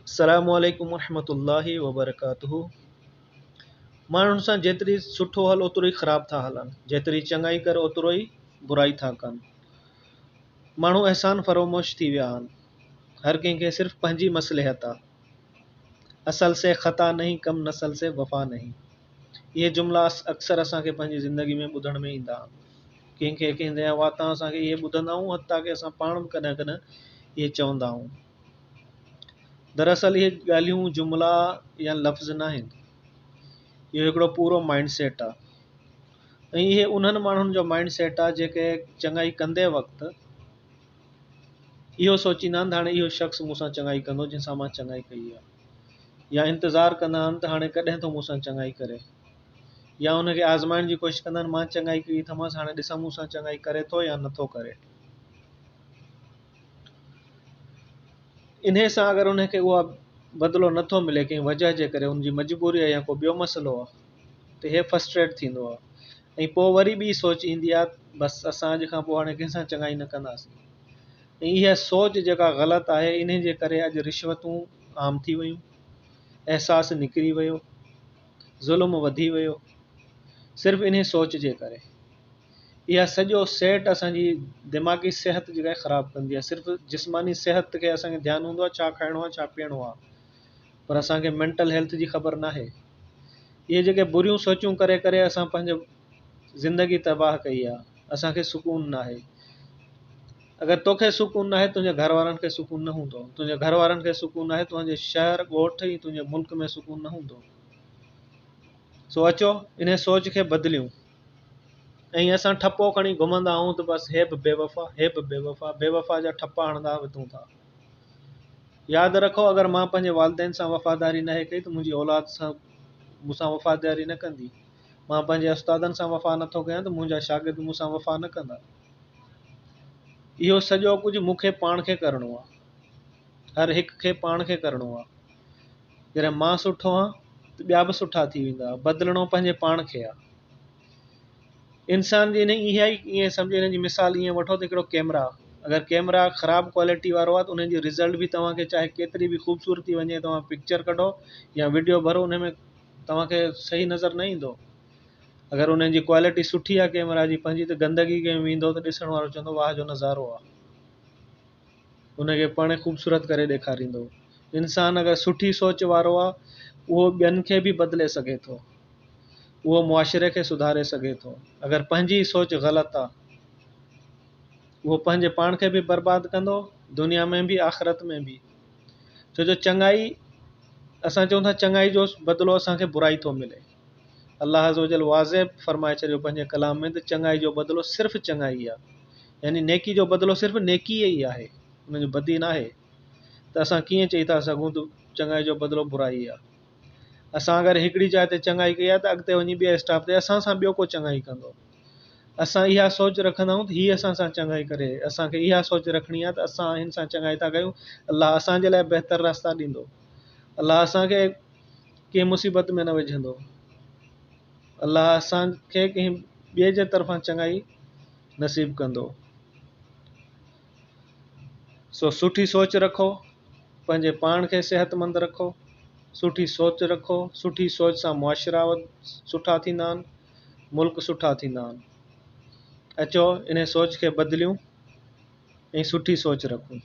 السلام عليڪم ورحمة الله وبرڪاته ماڻهن سان جيتري سٺو هل اوترو ئي خراب ٿا هلن جيتري چڱائي ڪر اوترو ئي برائي ٿا ڪن ماڻهو احسان فروموش ٿي ويا آهن هر ڪنهن کي صرف پنهنجي مصلحت آ اصل سي خطا نهين ڪم نسل سي وفا نهين اهي جملا اڪثر اسان کي پنهنجي زندگي ۾ ٻڌڻ ۾ ايندا آهن ڪنهن کي ڪنهن جي واتان اسان کي اهي ٻڌندا آهيون حتيٰ ڪي اسان پاڻ به ڪڏهن ڪڏهن اهي چوندا آهيون دراصل اهي ڳالهيون، جملا يا لفظ ناهن. اهو هڪڙو پورو مائنڊ سيٽ آهي ۽ اهي انهن ماڻهن جو مائنڊ سيٽ آهي جيڪي چڱائي ڪندي وقت اهو سوچيندا آهن ته هاڻي اهو شخص مون سان چڱائي ڪندو جنهن سان مان چڱائي ڪئي آهي يا انتظار ڪندا آهن ته هاڻي ڪڏهن ٿو مون سان چڱائي ڪري يا ان کي آزمائڻ جي ڪوشش ڪندا آهن مان چڱائي ڪئي اٿمانس هاڻي ڏسان مون سان چڱائي ڪري ٿو يا نٿو ڪري. انهيء سان اگر ان کي اها بدلو نه ٿو ملي ڪنهن وجهه جي ڪري ان جي مجبوري آهي يا ڪو ٻيو مسئلو آهي ته هي فرسٽريٽ ٿيندو آهي ۽ پوء وري ٻي سوچ ايندي آهي بس اسان اڄ کان پوء هاڻي ڪنهن سان چڱائي نه ڪنداسين ۽ اها سوچ جيڪا غلط آهي انهي جي ڪري اڄ رشوتون عام ٿي ويون احساس نڪري ويو ظلم وڌي ويو صرف انهي سوچ جي ڪري. اها سڄو سيٽ اسان جي دماغي صحت جيڪا آهي خراب ڪندي آهي صرف جسماني صحت کي اسان کي ڌيان هوندو آهي ڇا کائڻو آهي ڇا پيئڻو آهي پر اسان کي مينٽل هيلٿ جي خبر ناهي اهي جيڪي بريون سوچون ڪري ڪري اسان پنهنجو زندگي تباهه ڪئي آهي اسان کي سڪون ناهي اگر توکي سڪون ناهي تنهنجي گهر وارن کي سڪون نه هوندو تنهنجي گهر وارن کي سڪون ناهي تنهنجي شهر ڳوٺ ۽ تنهنجي ملڪ ۾ سڪون نه هوندو سو اچو انهي سوچ کي بدليون ۽ اسان ٺپو کڻي گهمندا آهيون ته بس هي به بيوفا، هي به بيوفا، بيوفا جا ٺپا هڻندا وتون ٿا. ياد رکو اگر مان پنهنجي والدين سان وفاداري ناهي ڪئي ته منهنجي اولاد سان مون سان وفاداري نه ڪندي. مان پنهنجي استادن سان وفا نٿو ڪيان ته منهنجا شاگرد مون سان وفا نه ڪندا. اهو سڄو ڪجهه مون کي پاڻ کي ڪرڻو آهي. هر هڪ کي پاڻ کي ڪرڻو آهي. جڏهن مان سٺو آهيان ته ٻيا به سٺا ٿي ويندا. بدلڻو پنهنجي پاڻ کي آهي. انسان جي انهي اها ئي ائين سمجهو ان جي مثال ائين وٺو ته هڪڙو ڪيمرا اگر ڪيمرا خراب ڪوالٽي وارو آهي ته ان جي رزلٽ به توهان کي چاهي ڪيتري به خوبصورتي وڃي توهان پڪچر ڪڍو يا وڊيو ڀرو ان ۾ توهان کي صحيح نظر نه ايندو اگر ان جي ڪوالٽي سٺي آهي ڪيمرا جي پنهنجي ته گندگي ۾ ويندو ته ڏسڻ وارو چوندو واهه جو نظارو آهي ان کي پاڻ خوبصورت ڪري ڏيکاريندو. انسان اگر سٺي سوچ وارو آ اهو ٻين کي به بدلي سگهي ٿو. اهو معاشري کي سڌاري سگهي ٿو. اگر پنهنجي ئي سوچ غلط آ اهو پنهنجي پاڻ کي به برباد ڪندو دنيا ۾ به آخرت ۾ به. ڇو جو چڱائي اسان چئون ٿا چڱائي جو بدلو اسان کي برائي ٿو ملي. الله عزوجل واضح فرمائي ڇڏيو پنهنجي ڪلام ۾ ته چڱائي جو بدلو صرف چڱائي آ. يعني نيڪي جو بدلو صرف نيڪي ئي آهي، ان جو بدي ناهي ته اسان ڪيئن چئي ٿا سگهون ته چڱائي جو بدلو برائي آهي. اسان اگر هڪڙي جاء تي چڱائي ڪئي آهي ته اڳتي وڃي ٻئي اسٽاپ تي اسان سان ٻيو ڪو چڱائي ڪندو. اسان اها سوچ رکندا آهيون ته هي اسان سان چڱائي ڪري، اسان کي اها سوچ رکڻي آهي ته اسان هن سان چڱائي ٿا ڪيون، الله اسان جي لاء بهتر راستا ڏيندو. الله اسان کي ڪنهن مصيبت ۾ نه وجهندو. الله اسان کي ڪنهن ٻئي جي طرفان چڱائي نصيب ڪندو. سو سٺي سوچ رکو، پنهنجي پاڻ کي صحتمند رکو، سٺي سوچ رکو، سٺي سوچ سان معاشرا سٺا ٿيندا آهن، ملڪ سٺا ٿيندا آهن. اچو انهي سوچ کي بدليون ۽ سٺي سوچ رکون.